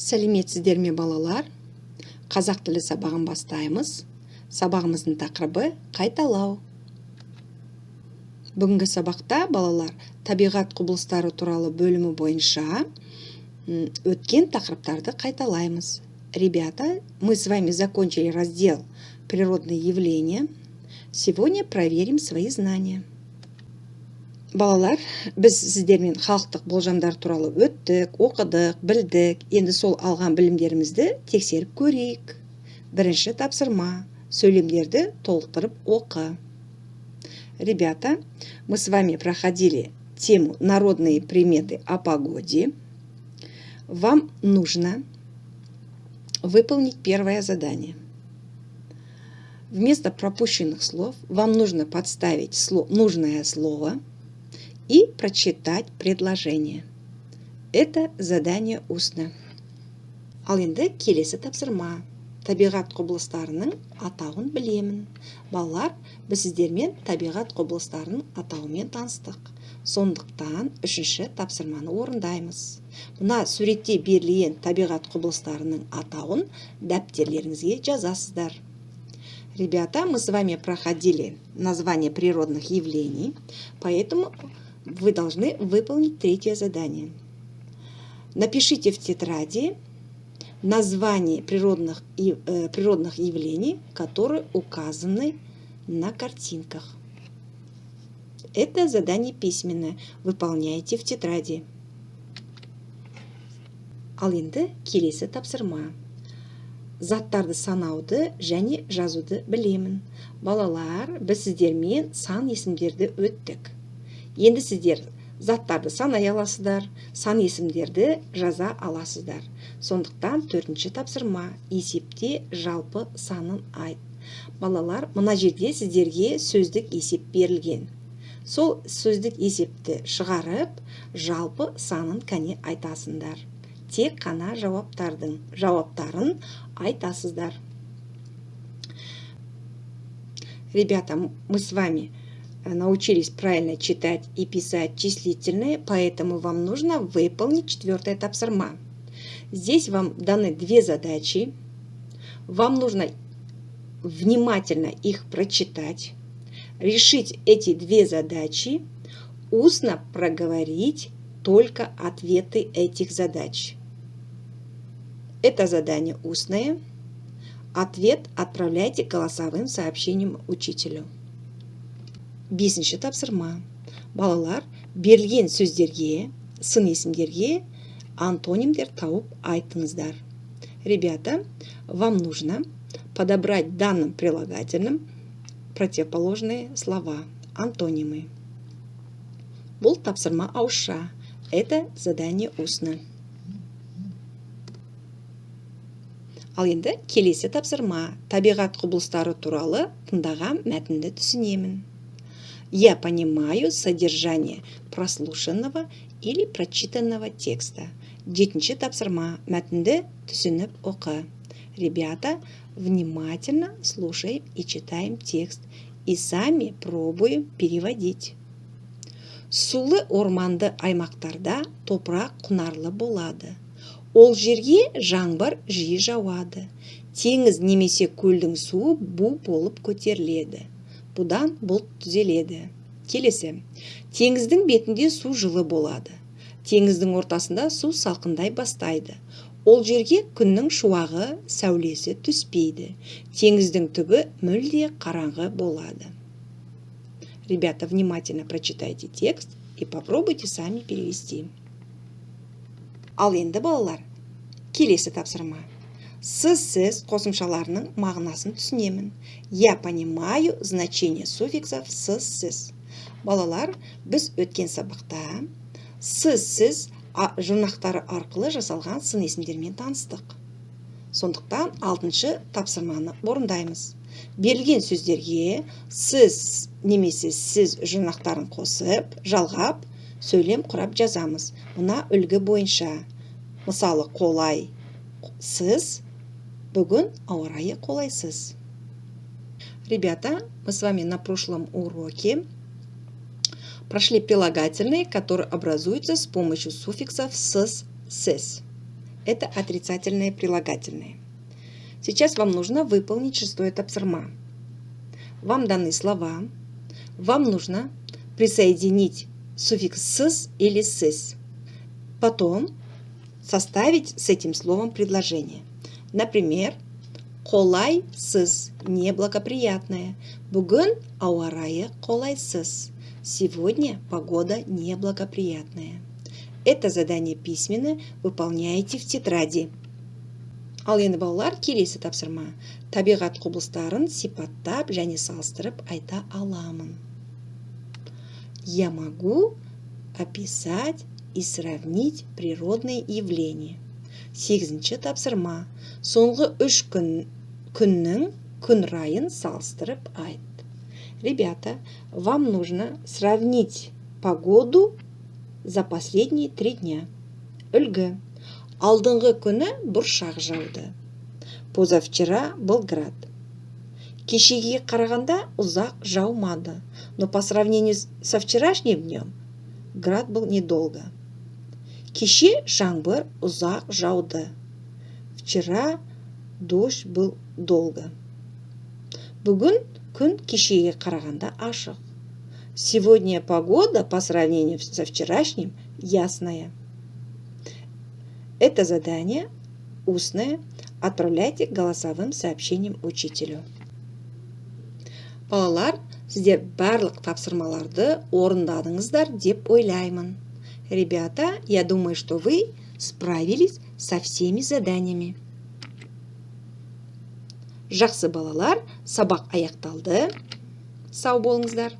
Сәлеметсіздер ме, балалар! Қазақ тілі сабағын бастаймыз. Сабағымыздың тақырыбы – қайталау. Бүгінгі сабақта, балалар, табиғат құбылыстары туралы бөлімі бойынша өткен тақырыптарды қайталаймыз. Ребята, мы с вами закончили раздел «Природные явления». Сегодня проверим свои знания. Балалар, біз сіздермен халықтық болжамдар туралы өттік, оқыдық, білдік. Енді сол алған білімдерімізді тексеріп көрейік. Бірінші тапсырма: сөйлемдерді толықтырып оқы. Ребята, мы с вами проходили тему «Народные приметы о погоде». Вам нужно выполнить первое задание. Вместо пропущенных слов вам нужно подставить нужное слово и прочитать предложение. Это задание устно. Ал енді келесі тапсырма: табиғат құбылыстарының атауын білемін. Балалар, біз сіздермен табиғат құбылыстарының атауымен таныстық. Сондықтан үшінші тапсырманы орындаймыз. Мына суретте берілген табиғат құбылыстарының атауын дәптерлеріңізге жазасыздар. Ребята, мы с вами проходили название природных явлений, поэтому вы должны выполнить третье задание. Напишите в тетради название природных явлений, которые указаны на картинках. Это задание письменное. Выполняйте в тетради. Ал енді келесі тапсырма: заттарды санауды және жазуды білемін. Балалар, біз сіздермен сан есімдерді өттік. Енді сіздер заттарды санай аласыздар, сан есімдерді жаза аласыздар. Сондықтан төртінші тапсырма: есепте жалпы санын айт. Балалар, мына жерде сіздерге сөздік есеп берілген. Сол сөздік есепті шығарып, жалпы санын кәне айтасыңдар. Тек қана жауаптарын айтасыздар. Ребята, мы с вами научились правильно читать и писать числительные, поэтому вам нужно выполнить четвертое тапсырма. Здесь вам даны две задачи. Вам нужно внимательно их прочитать, решить эти две задачи, устно проговорить только ответы этих задач. Это задание устное. Ответ отправляйте голосовым сообщением учителю. Бесінші тапсырма. Балалар, берілген сөздерге, сын есімдерге антонимдер тауып айтыңыздар. Ребята, вам нужно подобрать данным прилагательным противоположные слова, антонимы. Бұл тапсырма ауызша. Это задание устно. Ал енді келесі тапсырма: табиғат құбылыстары туралы тыңдаған мәтінді түсінемін. Я понимаю содержание прослушанного или прочитанного текста. Жетінші тапсырма: мәтінді түсініп оқы. Ребята, внимательно слушаем и читаем текст и сами пробуем переводить. Сулы орманды аймақтарда топырақ құнарлы болады. Ол жерге жаңбыр жиі жауады. Теңіз немесе көлдің суы бу болып көтеріледі. Бұдан бұлт түзеледі. Келесі: теңіздің бетінде су жылы болады. Теңіздің ортасында су салқындай бастайды. Ол жерге күннің шуағы, сәулесі түспейді. Теңіздің түбі мүлде қараңғы болады. Ребята, внимательно прочитайте текст и попробуйте сами перевести. Ал енді, балалар, келесі тапсырма: сы, сіз қосымшаларының мағынасын түсінемін. Я понимаю значение суффиксов сы, сіз. Балалар, біз өткен сабақта сы, сіз жұрнақтары арқылы жасалған сын есімдермен таныстық. Сондықтан алтыншы тапсырманы орындаймыз. Берілген сөздерге сы немесе сіз жұрнақтарын қосып, жалғап, сөйлем құрап жазамыз мына үлгі бойынша. Мысалы, қолай сыз, бүгін ауа райы қолайсыз. Ребята, мы с вами на прошлом уроке прошли прилагательные, которые образуются с помощью суффиксов сыз, сіз. Это отрицательное прилагательное. Сейчас вам нужно выполнить шестое тапсырма. Вам даны слова. Вам нужно присоединить суффикс «сыз» или «сіз». Потом составить с этим словом предложение. Например, қолайсыз – неблагоприятное. Бүгін ауа райы қолайсыз. Сегодня погода неблагоприятная. Это задание письменно, выполняете в тетради. Ал енді, балалар, келесі тапсырма. Табиғат құбылыстарын сипаттап және салыстырып айта аламын. Я могу описать и сравнить природные явления. Сегізінші тапсырма. Соңғы 3 күннің күн райын салыстырып айт. Ребята, вам нужно сравнить погоду за последние 3 дня. Үлгі: алдыңғы күні бұршақ жауды. Позавчера был град. Кешегіге қарағанда ұзақ жаумады. Но по сравнению со вчерашним днем град был недолго. Кеше жаңбыр ұзақ жауды. Вчера дождь был долго. Бүгін күн кешеге қарағанда ашық. Сегодня погода по сравнению со вчерашним ясная. Это задание устное, отправляйте голосовым сообщением учителю. Балалар, сіздер барлық тапсырмаларды орындадыңыздар деп ойлаймын. Ребята, я думаю, что вы справились со всеми заданиями. Жақсы, балалар, сабақ аяқталды. Сау болыңыздар.